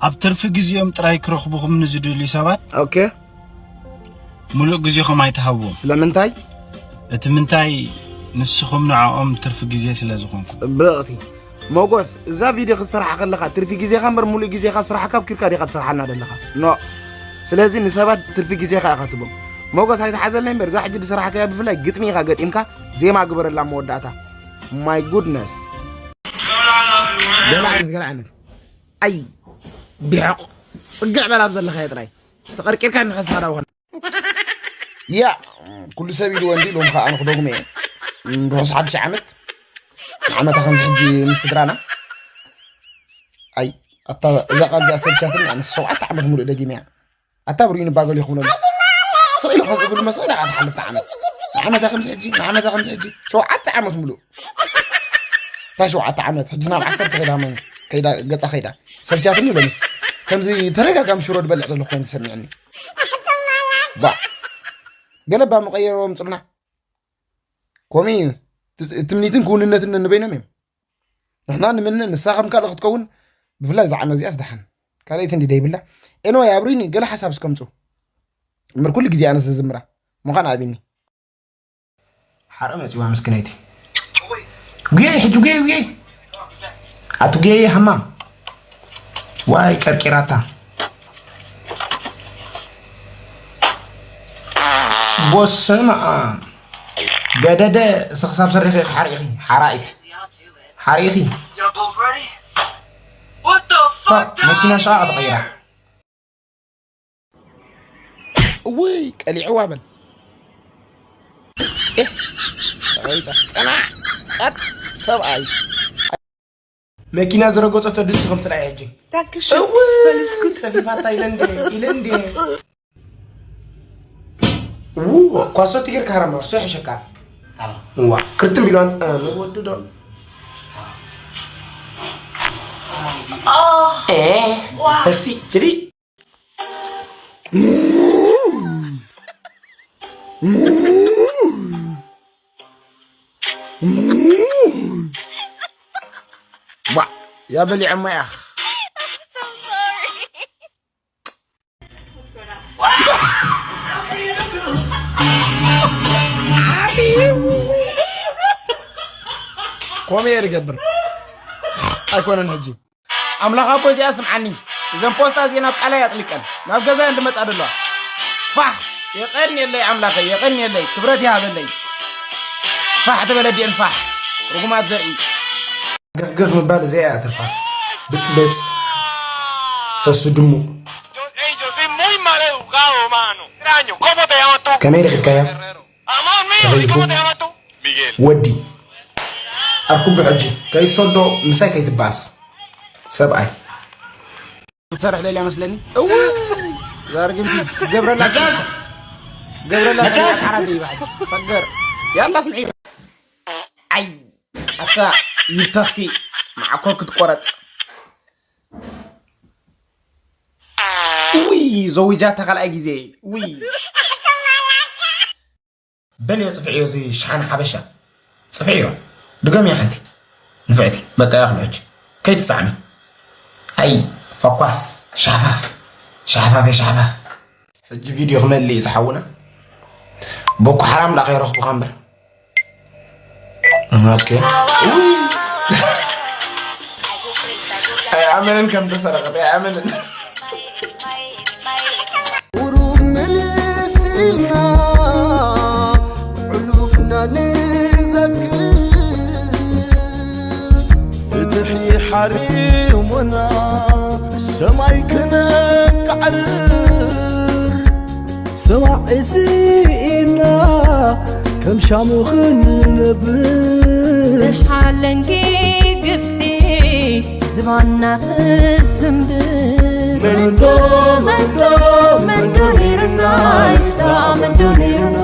ኣብ ትርፊ ግዜኦም ጥራይ ክረኽቡኹም ንዝደልዩ ሰባት ኦኬ ምሉእ ግዜኹም ኣይትሃብዎም። ስለምንታይ? እቲ ምንታይ ንስኹም ንዕኦም ትርፊ ግዜ ስለ ዝኾንኩም። ጽብቕቲ ሞጎስ፣ እዛ ቪድዮ ክትሰርሓ ከለኻ ትርፊ ግዜኻ እምበር ሙሉእ ግዜኻ ስራሕካ ኣብኪርካ ዲኻ ትሰርሓልና ዘለኻ? ኖ። ስለዚ ንሰባት ትርፊ ግዜኻ ኢኻ ትቦም። ሞጎስ ኣይትሓዘልና እምበር እዛ ሕጂ ዝሰራሕካያ ብፍላይ ግጥሚ ኢኻ ገጢምካ ዜማ ግበረላ መወዳእታ። My goodness። ገለ ዓይነት ገለ ዓይነት ኣይ ቢሕቕ ጽግዕ በል ኣብ ዘለኻዮ ጥራይ ተቐርቂርካ ንኸስኻ ዳውኸል ያ ኩሉ ሰብ ኢልዎ እንዲ ሎም ከዓ ንክደግሞ እየ ርሑስ ሓድሽ ዓመት ንዓመታ ከምዚ ሕጂ ምስ ስድራና ኣይ ኣታ እዛ ቃል እዚኣ ሰልቻትኒ ኣነስ ሸውዓተ ዓመት ሙሉእ ደጊመያ ኣታ ብሩይ ንባገል ይኹም ነሉስ ስቕ ኢሉ ከም እብል መሰለ ኣታ ሓለፍቲ ዓመት ንዓመታ ከምዚ ሕጂ ንዓመታ ከምዚ ሕጂ ሸውዓተ ዓመት ሙሉእ እታ ሸውዓተ ዓመት ሕጂ ናብ ዓሰርተ ከይዳ መን ከይዳ ገጻ ከይዳ ሰልቻትኒ ሎምስ ከምዚ ተደጋጋሚ ሽሮ ድበልዕ ዘሎ ኮይኑ ተሰሚዕኒ ባ ገለባ መቐየሮ ምፅልና ኮሚ ትምኒትን ክውንነትን ንበይኖም እዮም ንሕና ንምነ ንሳ ከም ካልእ ክትከውን ብፍላይ ዝዓመ እዚኣስ ደሓን ካልኣይቲ እንዲ ደይብላ ኤንወይ ኣብሪኒ ገለ ሓሳብ እስከምፁ እምበር ኩሉ ግዜ ኣነስ ዝዝምራ ምዃን ኣቢኒ ሓረ መፂዋ ምስክነይቲ ጉየይ ሕጂ ጉየይ ጉየይ ኣቲ ጉየይ ሃማም ዋይ ቀርቂራታ ቦስማ ገደደ እስኽሳብ ሰሪኺ ሓሪእኺ ሓራኢት ሓሪእኺ መኪና ሸቓ ተቐይራ ውይ ቀሊዕዋ በል ጸናዕ ቀጥ ሰብኣይ መኪና ዝረገጸቶ ድስቲ ከም ስራይ ሕጂ ጸፊፋታ ኢለ እንደ ኢለ እንደ ኳሶ ትግር ካራማ እሱ ይሕሸካ ዋ ክርትም ቢሉ ወዱ ዶ ፈሲ ችዲ ዋ ያ በሊዐማ ያኽ ኮሜ እየ ዝገብር ኣይኮነን ሕጂ ኣምላኽ ኣቦ እዚኣ ስምዓኒ እዘን ፖስታ እዚኤን ኣብ ቃላይ ኣጥሊቀን ናብ ገዛ እንድመፃ ደለዋ ፋሕ የቐንየለይ ኣምላኸይ የቐንየለይ ክብረት ይሃበለይ ፋሕ ተበለ ዲኤን ፋሕ ርጉማት ዘርኢ ገፍገፍ ምባል እዚኣ እያ ትርፋ ብፅበፅ ፈሱ ድሙ ከመይ ረኺብካያ ተኸይፉ ወዲ ኣርኩቡ ሕጂ ከይትሰዶ ምሳይ ከይትባኣስ ሰብኣይ ትሰርሕ ደልያ መስለኒ እው ዛርግንቲ ገብረላ ገብረላ ዓራደ ይባሕል ፈገር ያላ ስምዒ ኣይ ኣታ ይብተኽኪ ማዕኮር ክትቆረፅ ውይ ዘውጃታ ካልኣይ ግዜ ውይ በልዮ ጽፍዕዮ እዚ ሽሓን ሓበሻ ጽፍዕዮ ድገምዮ ሓንቲ ንፍዕቲ በቃ ያኽል ሕጂ ከይትሰዓሚ ኣይ ፈኳስ ሻፋፍ ሻፋፍ ሻፋፍ ሕጂ ቪድዮ ክመልእ እዩ ዝሓውና ቦኮ ሓራም ዳ ከይረኽቡኻ እምበር ኣይኣመንን ከም ተሰረቐት ኣይኣመንን ቁሩብ ምልስ ኢልና ዕሉፍና ንዘክር ፍትሒ ሓሪሙና ሰማይ ክነቃዕር ሰዋዕ ስኢና ከም ሻሙ ክንነብር ብሓለንጊ ግፍዒ ዝባና ክስንብር መንዶ መንዶ መንዶ ነይርና ይታ መንዶ ነይርና